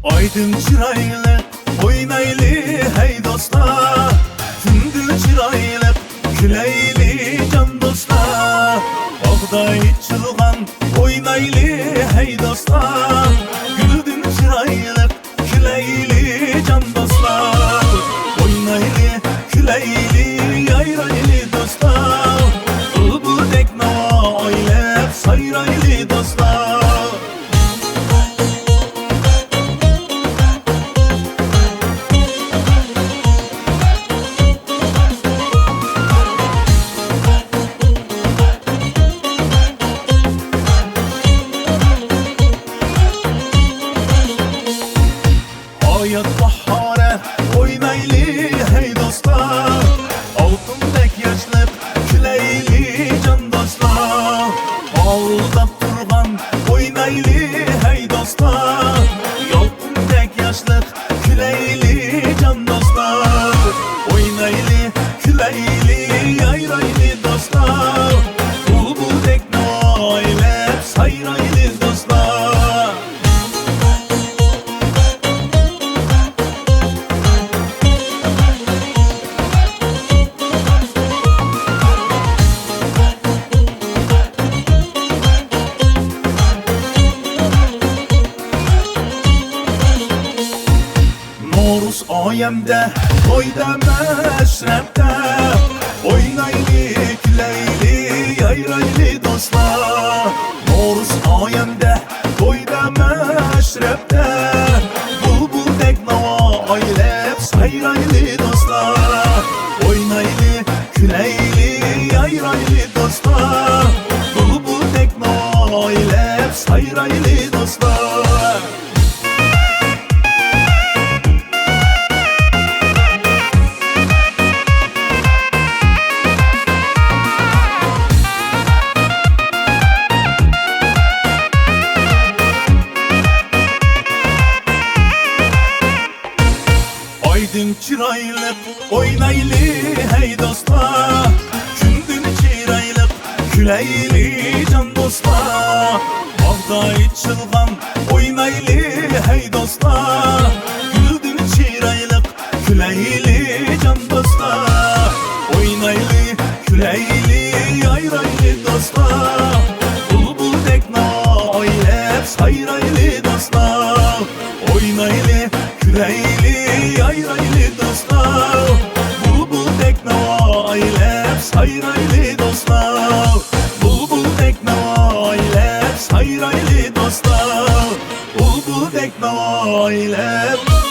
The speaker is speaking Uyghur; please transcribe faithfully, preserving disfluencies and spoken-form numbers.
ئايدىن چىرايلىق ئوينايلى ھەي دوستلار، كۈندىن چىرايلىق كۈلەيلى جان دوستلار. باغدا ئېچىلغان ئوينايلى ھەي دوستلار، گۈلدىن چىرايلىق كۈلەيلى جان دوستلار. ئوينايلى، كۈلەيلى، يايرايلى دوستلار، بۇلبۇلدەك ناۋا ئايلاپ سايرايلى دوستلار. ھايات باھارى ئوينايلى ھەي دوستلار، ئالتۇندەك ياشلىق كۈلەيلى جان دوستلار. ئالداپ تۇرغان ئوينايلى ھەي دوستلار، يالقۇندەك ياشلىق كۈلەيلى جان دوستلار. ئوينايلى، كۈلەيلى، يايرايلى دوستلار، بۇلبۇلدەك ناۋا ئايلاپ سايرايلى دوستلار. نورۇز ئايەمدە، تويدا، مەشرەپتە، ئوينايلى، كۈلەيلى، يايرايلى دوستلار. نورۇز ئايەمدە، تويدا، مەشرەپتە، بۇلبۇلدەك ناۋا ئايلاپ سايرايلى دوستلار. ئوينايلى، كۈلەيلى، يايرايلى دوستلار، بۇلبۇلدەك ناۋا ئايلاپ سايرايلى دوستلار. ئايدىن چىرايلىق ئوينايلى ھەي دوستلار، كۈندىن چىرايلىق كۈلەيلى جان دوستلار. باغدا ئېچىلغان ئوينايلى ھەي دوستلار، گۈلدىن چىرايلىق كۈلەيلى جان دوستلار. ئوينايلى، كۈلەيلى، يايرايلى دوستلار، بۇلبۇلدەك ناۋا ئايلاپ سايرايلى دوستلار. ئوينايلى، كۈلەيلى، يايرايلى دوستلار، بۇلبۇلدەك ناۋا ئايلاپ سايرايلى دوستلار. بۇلبۇلدەك ناۋا ئايلاپ سايرايلى دوستلار، بۇلبۇلدەك ناۋا ئايلاپ.